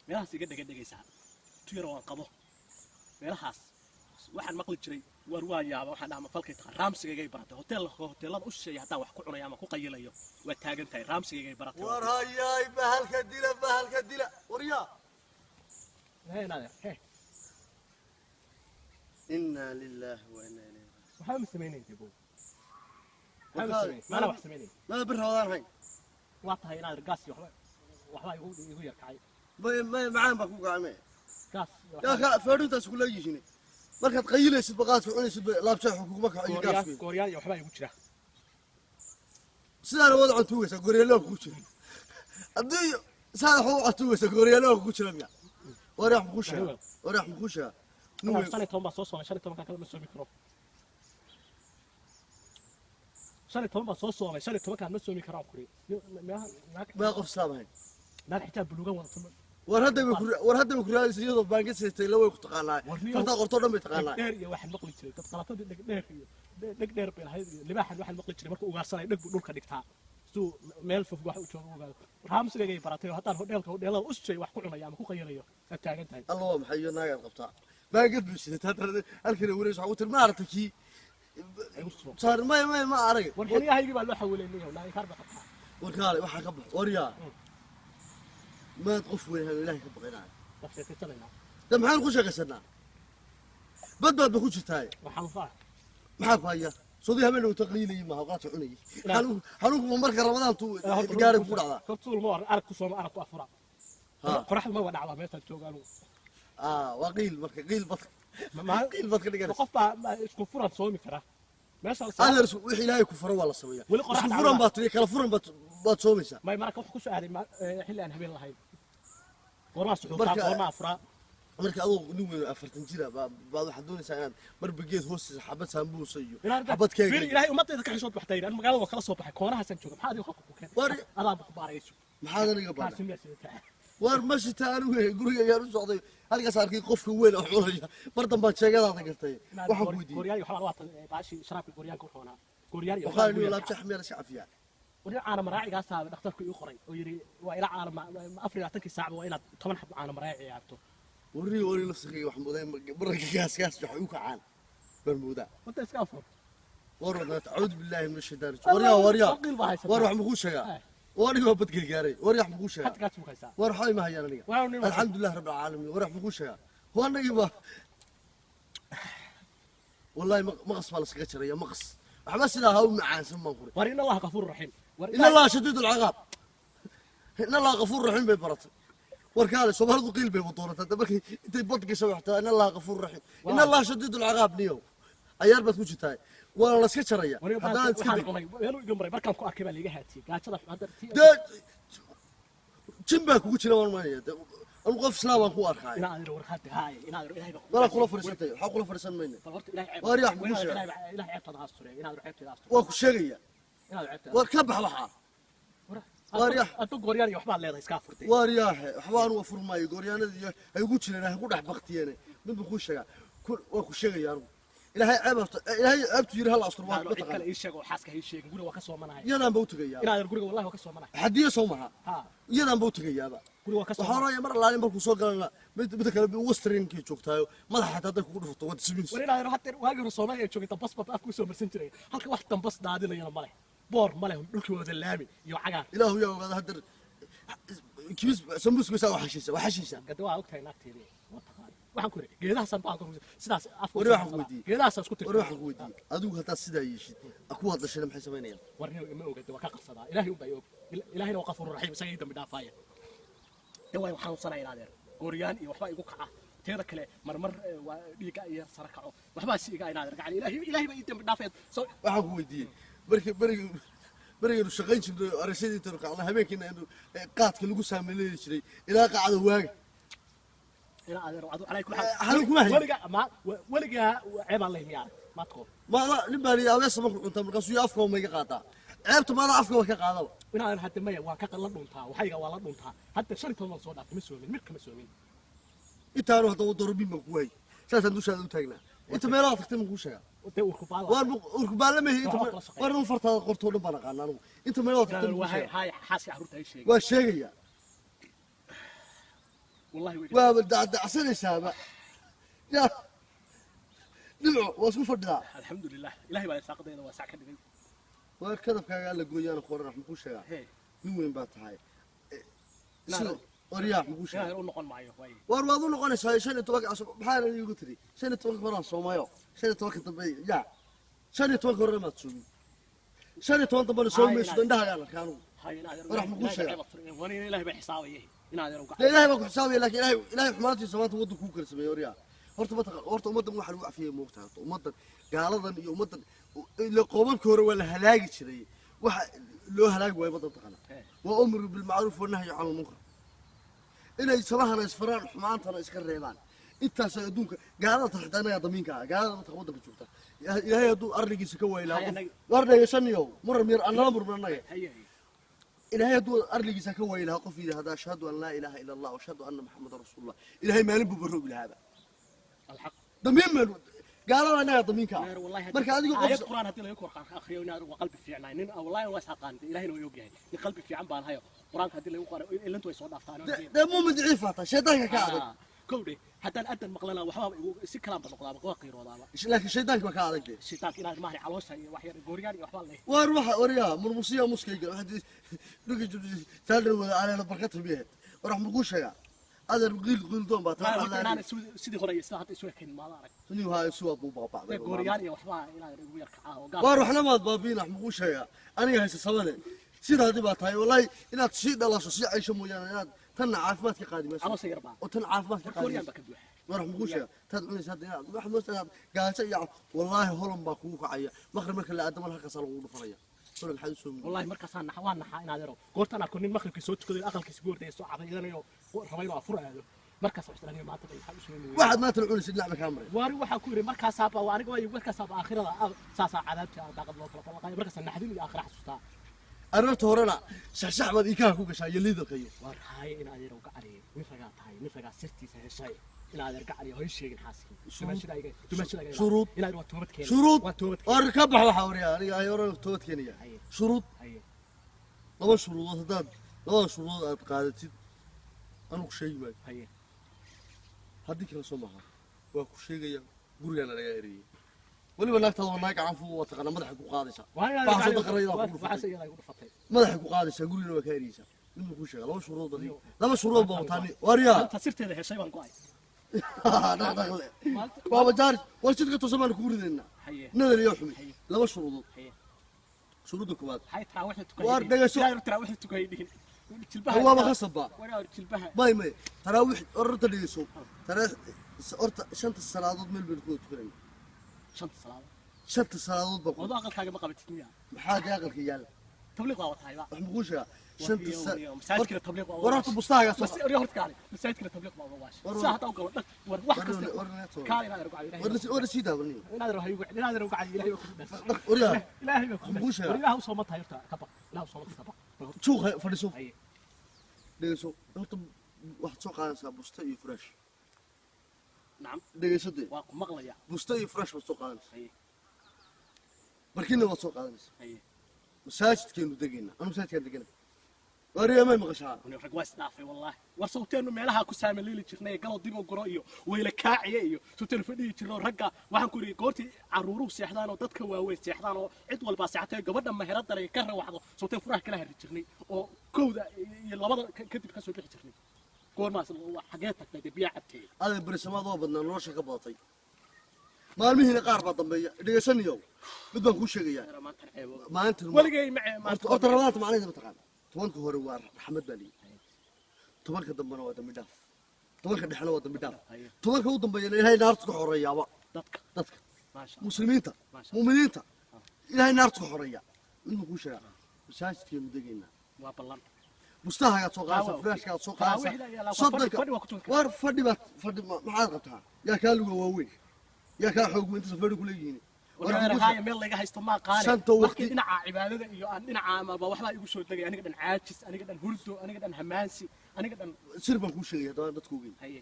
Meelahaas iga dhega dhegaysaa tuyar waan qabo meelahaas waxaan maqli jiray war waa yaaba waxaan dhahaa falkay tahay raamsigaygay baratay hoteelada u shisheeya haddaan wax ku cunayo ama ku qayilayo waa taagan tahay raamsigaygay baratay. War hayaay, bahalka dila, bahalka dila, waryaa. Hee naadeer, hee. Inaa lilaahi wa inaa ilayhi raajicuun. Waxba ma samaynayn dee bow, waxba ma samayn, maanaa wax samaynayn. Mada bir wadaan hayn. Waa tahay inaad gaas iyo waxba igu yar kacay. May macaan baa ku gacmee. Gaas iyo yaa waxba. Ka feedhintaas kula yihiin markaad qayilaysid, baqaadka cunaysid, laabjeexu kuguma kaco iyo gaas weyn. Gooryaan iyo waxbaa igu jira. Sidaana waad cantuugaysaa, gooryaalo kugu jira. Haddii saada wax u cantuugaysaa, gooryaalo kugu jira miya? Waryax muxuu sheegaa? Waryax muxuu sheegaa nin weyn? 15 baa soo soomay, 15-kaa kale ma soomi karo. 15 baa soo soomay, 15-kaan ma soomi karaan kuri. Maa qof islaam ahayn. Naag xitaa buluugan wadato. War hadda bay ku war hadda bay ku raadaysa iyadoo baangad saystay la way ku taqaanaa. War niyow. Fartaa qortoo dhan bay taqaanaa. Dhegdheer iyo waxaan maqli jiray dad qalatadii dhegdheer iyo dhegdheer bay lahayd iyo libaaxan waxaan maqli jiray markuu ugaarsanayo dheg buu dhulka dhigtaa suu meel fog wax u joogo ogaado. Raamsigaygay baratay oo haddaan hodheelka hodheelada u shisheeyo wax ku cunayo ama ku qayilayo aad taagan tahay. Alla waa maxay iyo naagaad qabtaa baangad bay sidataa haddana halkana wareys waxaa ku tiri maaragtay kii Igu soo saar maya maya ma arag. War xiliyahaygii baa loo xawilay niyow, naag bay qabtaa. War kaale waxaa ka baxo waryaa, maad qof weyn ahayn oo ilaahay ka baqinaayo. Waa sheekaysanaynaa. De maxaan ku sheekaysanaa? Bad baad ba ku jirtaaye. Waa xanuunsaa. Maxaa ku haya? Sodii habeen uu taqliilayay maaha qaadka cunayay. Xanuunku marka ramadaantu gaari ku dhacdaa. Hortuul ma arag ku sooma arag ku afura. Ha. Qoraxdu ma waa dhacdaa meeshaan jooga anugu. Ah, waa qiil marka, qiil bad qiil bad ka dhiganaysa. Qof baa isku furan soomi kara meesha. Adeer, wixii ilaahay ku faro waa la sameeyaa. Weli qorax isku furan dhacdaa. Baad tiri kala furan baad soomaysaa. May marka wax ku soo aaday xilli aan habeen lahayn goormaa suxuurtaa, goormaa afuraa? Marka adoo nin weyn oo 40 jira baad waxaad doonaysaa inaad marba geed hoostiisa xabad saambuusa iyo xabad fiir keega. Ilaahay ummadayda ka xishood baxtay an magaalada waa kala soo baxay koonahaasaan jooga, maxaa adiga qofka ku keen? Adaaba ku baarayso. Maxaad aniga baadha? Kaasi miyaa sidataa? War ma shita anigu guriga ayaan u socday, halkaas arkay qofka weyn oo cunaya mar dambaan sheegadaada gartay. Waxaan ku weydiiyey gooryaan iyo waxbaa waata baashii sharaabka gooryaanka u roonaa gooryaan iyo waxaa niyo laabjeex miyaa la iska cafiyaa? Wali caana maraacigaasa dhakhtarku ii qoray oo yidhi waa ila caana 24-kii saacba waa inaad 10 xabo caana maraaci cabto. Warri wari lafsigayga wax mooday mararka gaas gaas waxay u kacaan baan moodaa. Wanta iska afur. War wadnaat acuudu billaahi min ashaytaan rajiim. Waryaa, waryaa. Qiil baa haysataa. War wax makuu sheegaa? Ay. War aniga waa badgel gaaray. War wax makuu sheegaa? Hadda gaas buu haysaa. War waxba ima hayaan aniga. Waa nin alxamdulilah rabbil caalamiin. War wax makuu sheegaa? Waa anagii ba wallahi maqas baa laskaga jaraya maqas waxba sidaa ha u macaansan baan kuri. War in allaha gafuur raxiim war. In allaha shadiid alciqaab, in allaha gafuur raxiim bay baratay. War kaale, soomaalidu qiil bay wadoonataa hadda markay intay bad gasho waxtaa in allaha gafuur raxiim, in allaha shadiid alciqaab. Niyow ayaar baad ku jirtaa, waa laska jaraya haddana iska waxaan day. Cunay meeluu iga maray markaan ku arkay baa liiga haatiyey gaajada hadda dee jin baa kugu jira waan maanaya. Dee anu qof islaam baan ku arkaay. Inaa adiro war hadda haay inaa adiro ilaahay baa ku Walaa kula fadhiisantay, waxaa kula fadhiisan mayna. Bal horta ilaahay ceeb Waar yaa kugu ilaahay sheegay? ilaahay ceebtaada ha asture, inaad ceebteeda asture. Waa ku sheegaya. Inaad ceebteeda War ka bax waxaa. Waar yaa- addu gooryaan iyo waxbaad leedahay iska afurtay. Waar yaahe, waxba anu furmaayo gooryaanadii iyo hay ugu jireen hay ku dhex baktiyeene. Mid buu kuu sheegaa, waa ku sheegaya anigu. Ilaahay ceeb horta ilaahay ceebtu yiri hal astur waa Inaad cid kale mataqaana. ii sheeg oo xaaska ha ii sheegin, guriga waa ka soomanahay. Iyadaan ba u tegayaa. Inaad guriga wallahi waa ka soomanahay. Xadiya soo maha. Ha. Iyadaan ba u tegayaaba. Guriga waa ka waxaa soomanahay. oranaya mar allaale markuu soo galana mid kale westernkay joogtaayo madaxa xataa hadday kugu dhufato waa dismiss. War inaad hadda waagii hore Soomaaliya ay joogay dambas baa afka usoo marsan jiray, halka wax dambas daadinayana male, boor male, dhulkii wada laami iyo cagaar. Ilaahu yaa ogaada hadda kibis sambuuska waa xashiisa, waa xashiisa. Gada waa ogtahay naagteedii waa taqaan, waxaan ku yidhi geedahaasaan baan ku sidaas afka War usoo waxaan ku marsadaa. weydiiyey. Geedahaasaan isku War tirtiray. waxaan ku weydiiyey, adigu haddaad sidaa yeeshid kuwaad dhashayna maxay samaynayaan? War nin ma ogade waa ka qarsadaa, ilaahay unbaa og. Ilaahayna waa qafuur raxiim, isaga ii dambi dhaafaaya. De waay xanuunsanaya inaadeer gooryaan iyo waxbaa igu kaca, teeda kale marmar waa dhiigga iyo sara kaco waxbaa si iga inaadeer gacan ilaahay ilaahay baa ii dambi dhaafaya soo. Waxaan ku weydiiyey markii berigi berigaynu shaqayn jirnay oo arashadii intaynu kacno habeenkiina aynu qaadka lagu saamaleeli jiray ilaa qacda waaga. Ina adeer adu calay kul Xanuun kuma hayo. Weligaa ma weligaa ceebaan leh miyaa maadko? Maada nin baa liyi abeesa markuu cuntaa markaasuu iyo afkaba ma iga qaadaa ceebta, maada afkaba ka qaadaba. Inaadan hadda maya waa ka la dhuntaa waxayga waa la dhuntaa, hadda 15 baan soo dhaafay ma soomin mid kama soomin. Intaanu haddaba dorobin baan ku hayay saasaan dushaada u taagnaa inta meelaha tagtay ma kuu sheegaa? Dee urku baala. Waar urkubaalla ma inta Waxba kula shaqeeya. Waar fartaada qortoo dhan baan aqaana anigu inta meelaha tagtay ma kuu sheegaa? Haay xaaska carruurta ay sheegay. Waa sheegayaa. Wallahi way Waaba dacdacsanaysaaba. Yaa nimco, waa isku fadhidaa. Alxamdulilah, ilahay baa irsaaqadayda waa sac ka dhigay. Waar kadabkaaga alla gooyaana qoran, wax makuu sheegaa? Hee. Nin weyn baa tahay. Inaan sida oryaa wax makuu sheegaa? Inaan u noqon maayo waay. Waar waad u noqonaysaa 15-ka cusub. Maxaa la iigu tiri? 15-ka horaan soomayo, 15-ka dambe yaa 15-ka horena maad soomin, 15 dambena soomi mayso. Indhahaagaan arkaa anugu. Hay inaad War wax makuu sheegaa? Wani ilahay baa xisaabaya inaad yar Dee ilaahay baa ku xisaabaya, laakiin ilaahay xumaantiisa maanta waddanku kuu kala sameeyey. Oryaa horta ma taqaan? Horta ummaddan waxaa lagu cafiyey moogtahay? Horta ummaddan gaaladan iyo ummaddan ila qoomamkii hore waa la halaagi jiray. Waxa loo halaagi waayo ummaddan taqaana waa amru bilmacruuf wanahyu can lmunkar, inay samahana isfaraan, xumaantana iska reebaan. Intaas adduunka gaalada xitaa innagaa damiinka ah. Gaalada mataq waddanka joogta, ilaahay hadduu arligiisa ka waayi lahaa Hay, war dhegeysanyo, muran mir annala murman annaga. Haye. Ilaahay hadduu arligiisa ka waayi lahaa qof yidhaahda ashhadu an laa ilaaha ila allah, ashhadu anna maxamadan rasuulullah, ilaahay maalin buu baroobi lahaaba. Alxaq. Damiin meel gaalada innagaa damiinka ah. Wallahi marka adigu qof aayad quraan haddii laga kor akhriyo inaad waa qalbi fiicnaay nin, wallahi waa isaqaan, ilaahayna waa og yahay, nin qalbi fiican baan hayo. Quraanka haddii lagu qoro ilantu way soo dhaaftaan. Dee muumin daciif hata shaydaanka ka adag. Kowdhe, haddaan adan maqlana waxbaaba igu si kalaanba noqdaaba, waa qiiroodaaba. Laakiin shaydaanka waa ka adag dee. Shaytaanka inaad maahan caloosha iyo wax yar gooriyaan iyo waxbaa leh. Waar waxa oryaa murmusiya muskayga taadhan wada aleela barkata miyaheed. War wax makuu sheegaa adeer? Qiil qiildoon baa Maa horta taa. inaan sidii hore iyo sida hadda isu ekayn maada arag. Nin haayo suwaa buu baabacday. Dee gooriyaan iyo waxbaa inaad igu yar kacaa oo gaal. Waar waxna maad baabiin. Wax makuu sheegaa? Aniga haysa sabane sidaadii baa tahay. Wallahi inaad sii dhalasho sii caysho mooyaane, inaad tanna caafimaad ka qaadi mayso. Caloosha yar baa oo tan caafimaad ka war qaadi gooryaan mayso. Baa ka buuxa. War wax makuu sheegaa? Taad cunaysa hadda inaad wax moosta inaad gaajo iyo wallaahi holan baa kugu kacaya. Maqrib marka la aadaman halkaasaa lagugu dhufanaya. Holan maxaad u soo mudi? Wallahi markaasaan naxa, waan naxaa inaad yaro goortaan arko nin maqribkii soo tukaday, aqalkiisa ku ordaya, soo cadaydanayo, raba inuu afur aado, markaas wax isla maanta maxaa u soo mudi? Waxaad maanta cunaysa dhinac ba kaa maray. Waari waxaa ku yidhi markaasaaba waa aniga waayo, markaasaaba aakhirada saasaa cadaabta daaqad loo kala balaqayo, markaasaa naxdin iyo aakhira xasuustaa. Aroorta horena shaxshax baad iikaha ku gashaa iyo liidalka iyo waar haaye in adeer uga cariyay, nin ragaa tahay, nin ragaa sirtiisa heshay in adeer gacaliyo hoy sheegin xaaskii dumaashadayga dumaashadayga. Shuruud. Inaad waa toobad keenay. Shuruud. Waa toobad keenay. War ka bax waxa waryaa aniga ay hore toobad keenaya. Haye. Shuruud. Haye. Laba shuruudood, haddaad labada shuruudood aad qaadatid anuu ku sheegi maayo. Haye. Haddii kale soo maaha waa ku sheegaya, gurigaana lagaa ereyey. Weliba naagtaada waa naag gacan fuu, waa taqaanaa, madaxay ku qaadaysaa. Waa inaad Waxaas oo daqrayda ku dhufatay. Waxaas iyadaa igu dhufatay. Madaxay ku qaadaysaa, gurigana waa kaa ereyeysaa. Mid buu kuu sheega, laba shuruudood adiga laba shuruudood baa wataa waryaa. Inta sirteeda heshay baan go'ay. Dhaqdhaqle waaba jaaris, war jidka toosan baanu kugu ridaynaa. Haye. Nadar iyo xumi. Haye. Laba shuruudood. Haye. Shuruudda koowaad. Hay taraawiixda tukay. Waar dhegeyso. Ilaahay taraawiixda tukay dhihin jilbaha. Waaba khasabba. War jilbaha. May taraawiix horta dhegeyso, taraawiix horta shanta salaadood meel baynu ku wada tukanayna. Shanta salaadood. Shanta salaadood baa ku wado aqalkaaga ma qabatid miya? Maxaa dee aqalka yaalla? Tabliiq waa watahay ba. Wax makuu sheegaa? Shanta masaajidkana tabliiq waa war horta bustahaagaa soo بس أريد هرت كاري مساجدكنا تبليغ ما هو واش ور- ساعة أو قبل ور واحد war- كسر war- كاري هذا رقع إلهي war war sii daawanay. إلهي روح يوقع إلهي روح إلهي بكون بس waryaa إلهي بكون Muxuu بس sheegaa? إلهي وصومتها يرتا كبق إلهي وصومتها كبق. Suuqa fadhiiso. أي. Dhegeyso horta, waxaad soo qaadanaysaa busta iyo fresh. نعم. Dhegeyso dee. واق مغلية. Busta iyo fresh baad soo qaadanaysaa. أي. Barkinna waad soo qaadanaysaa. أي. Masaajidkeenu degayna, anu masaajidkaan degana. Waryaa may maqashaa? Rag waa isdhaafay wallahi. War sawteenu meelaha ku saamaliili jirnay, galo dib u guro iyo weyla kaaciye iyo sawteenu fadhiyi jirno. Ragga waxaan ku yidhi goortii carruuruhu seexdaan oo dadka waaweyn seexdaan oo cid walbaa seexatay, gabadha meheradana ay ka rawaxdo, sawteen furaha kala harri jirnay oo kowda iyo labada kadib ka soo bixi jirnay. Goormaas xagee tagtay dee biyaa cabtay? Adeer berisamaad oo badnaa nolosha ka badatay, maalmihiina qaar baa dambeeya. Dhegeysanayow, mid baan kuu sheegayaa. Maantan ceebo. Maalintan weligay ma horta horta ramadaanta macnaheeda ma taqaana? 10-ka hore waa raxmad baa liyi, 10-ka dambena waa dambi dhaaf, 10-ka dhexena waa dambi dhaaf, 10-ka u dambeeyana ilaahay naarta ka xoreeyaaba. Dadka. Dadka. Maasha Allah. Muslimiinta. Maasha. Mu'miniinta ilaahay naarta ka xoreeya. Mid baan kuu sheegaa, masaajidkeenu degaynaa. Waa ballan. Bustahagaad soo qaadaysaa, Waa, furaashkaad soo taraawiixda qaadaysaa. iyo Soddonka fadhi waa ku tukan kartaa. War fadhi baad fadhi maxaad qabtaa? Yaa kaa luga waaweyn, yaa kaa xoog weyn, inta fadhi kuleeyihiin. Haaya meel laga haysto maa qaane. Shanta markii waqti- dhinaca cibaadada iyo aan dhinaca amaba waxbaa igu soo degay, aniga dhan caajis, aniga dhan hurdo, aniga dhan hamaansi, aniga dhan Sir baan kuu sheegaya haddaba dadku ogeyn. Haye.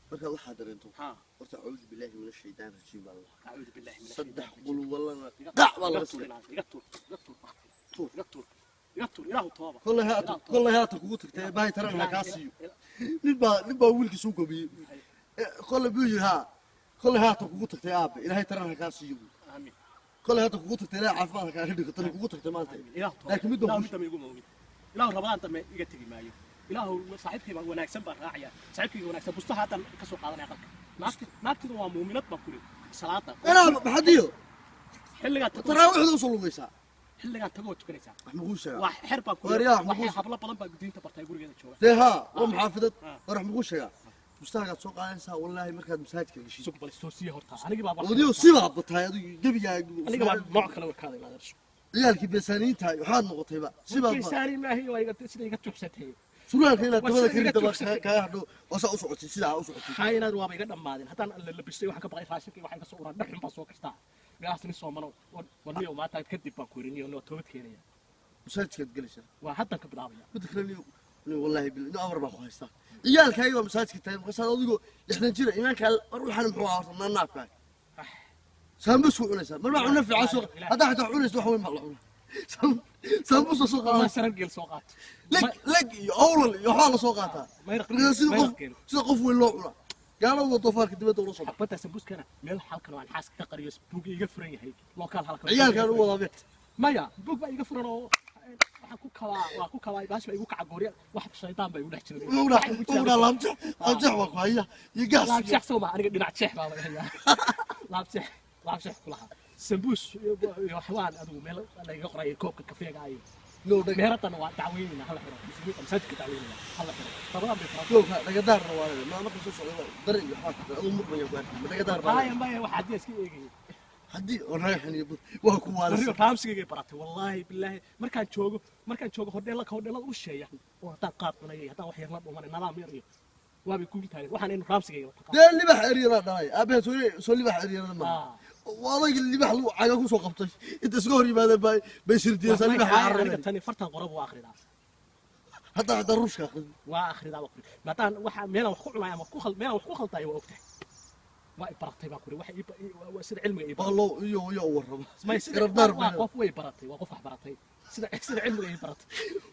Markaad waxaa dareento ha horta acuudu billahi min ashaytaan rajiim baa la acuudu billahi min saddex qul wallana qac baa laga tuur siya. iga tuur, iga tuur, Tuur. iga tuur, Iga tuur, ilaahu tooba. Kollay haatan, kollay haatan kugu tagtay baahi taran ha kaa siiyo. Nin baa wiilkiisu gobiyey. Kollay buu yidhi, haa, kollay haatan kugu tagtay aabe, ilaahay taran ha kaa siiyo buu. Aamin. Kollay haatan kugu tagtay, ilaahay caafimaad ha kaaga dhigo tan kugu tagtay maanta. Ilaahu tooba. Laakiin midda Ilaahu mid dambe iguma ogin. Ilaahu rabadaan dambe iga tegi maayo. Ilaahu saaxiibkay baan wanaagsan baan raacaya, saaxiibkayga wanaagsan bustaha haddan ka soo qaadanaya qalka. Naagti, naagtidu waa muuminad baan kuri, salaada Ilaa maxadiyo xilligaa tago taraawiixda usoo lugaysaa. Xilligaa tago waa tukanaysaa. Wax makuu sheegaa? Waa xer baan kuri. Waaryaha, waxay hablo badan baa diinta bartay gurigeeda jooga. Dee haa, waa muxaafidad. Ah. War, wax makuu sheegaa? Bustahagaad soo qaadanaysaa, wallaahi markaad masaajidka geshid. Sug bal, soo horta anigii baa Odiyo sibaad batahay adigu gebigaa. Aniga baa nooc kale wakaaday inaad ersho. Ciyaalkii beesaaniinta waxaad noqotayba sibaad ba. Saari maahi, waa iga sida iga tuugsatay. Surwaalka inaad Waa dabada sida ka iga ridda baa tuugsatay. Kaaga hadho oo saa u socotay, sidaa u socotay. Haa, inaad waaba iga dhammaadeen. Haddaan la labistay waxaan ka baqay raashinka waxaa iga soo uraa, dhar xun baa soo kastaa meelahaas. Nin soomano warniyo maanta kadib baan ku yidhi, niyo waa toobad keenaya. Masaajidkaad gelaysaa. Waa haddan ka bilaabaya. Midda kale, niyo wallaahi bil niyo amar baa ku haystaa. Ciyaalkaaga baa masaajidka tahay, markaasaad adigoo 60 jira imaankaa. War, waxaan muxuu ahaa horta naanaabkaa saambus ku cunaysaa mar baa cuna fiican soo haddaa xitaa cunaysa wax weyn baa la cunaa. Saambusa soo waa qaadanaysa. Sarar geel soo qaato. Leg leg iyo awlal iyo waxbaa la soo qaataa. Mayraq. Markaa sida qof Mayraq geel. Sida qof weyn loo cunaa, gaalada doofaarka dibadda ula soo baxa. Xabadda sambuskana meel halkan oo aan xaaska ka qariyo, buug iga furan yahay lookaal halkan. Ciyaalkaan u wadaa beet. Maya, buug baa iga furan oo waxaan ku kabaa, waa ku kabaa, baash baa igu kaca goorya, wax shaydaan baa igu dhex jira. Uguna laabjeex, laabjeex baa ku haya iyo gaas. Laabjeex soo ma aniga dhinac jeex baa laga hayaa, laabjeex, laabjeex ku lahaa sambuus iyo waxbaan adigu meel lagaga qoray koobka kafeega iyo No dhag. meeradana waa dacweynayna, hala xiro muslimiinta masaajidka dacweynayna, hala xiro rabadaan bay furan. Dhowka dhagadaarna waa leedahay. Ma marka soo socday waa dareen iyo waxbaa ka aduu murmaya ku arkay ma dhagadaar baa maya leedahay. Maya, waxa haddii iska eegayay. Haddii oo ragaxan iyo bud waa ku Arrigo waalisa. Raamsigayga baratay, wallaahi bilaahi, markaan joogo hodheelaka, hodheelada u sheeya oo haddaan qaad cunayay, haddaan wax yar la dhumanay, nadaam yar iyo waabay kugu taagay waxaan inu raamsigayga taqaan. Dee libax eryada dhalay aabahe soo soo libax eryada maaha? Ah. Waa adayga libax lagu caga ku soo qabtay inta iska hor yimaadeen bay sirdiyeen libax aniga carareen. Tani fartan qorab waa akhridaa. Hadda xitaa ruushka akhrin. Waa akhridaa, waa qori maadaan waxa meelaan wax ku cunaya ama ku khal meelaan wax ku khaldayo waa ogtahay, waa i baratay baan qori waxa waa sida cilmiga ii baratay. Waa loo iyo u warrama. May sida garabdaar waa baa qof way baratay, waa qof wax baratay, sida cilmiga ii baratay.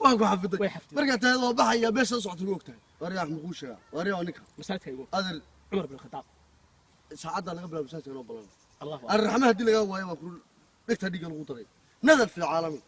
Waan ku xafiday. Way xafiday. Markaa tahay waa baxaya meesha socota ku ogtahay. Waryaa, muxuu sheegaa waryaa ninka? Masaajidka igu adeer. Cumar bin Khataab. Saacadda laga bilaabo masaajidka noo balan. Allahu akbar. Arraxma haddii lagaa waayo waa ku dhegta dhiigga lagu daray nadar fi lcaalamiin.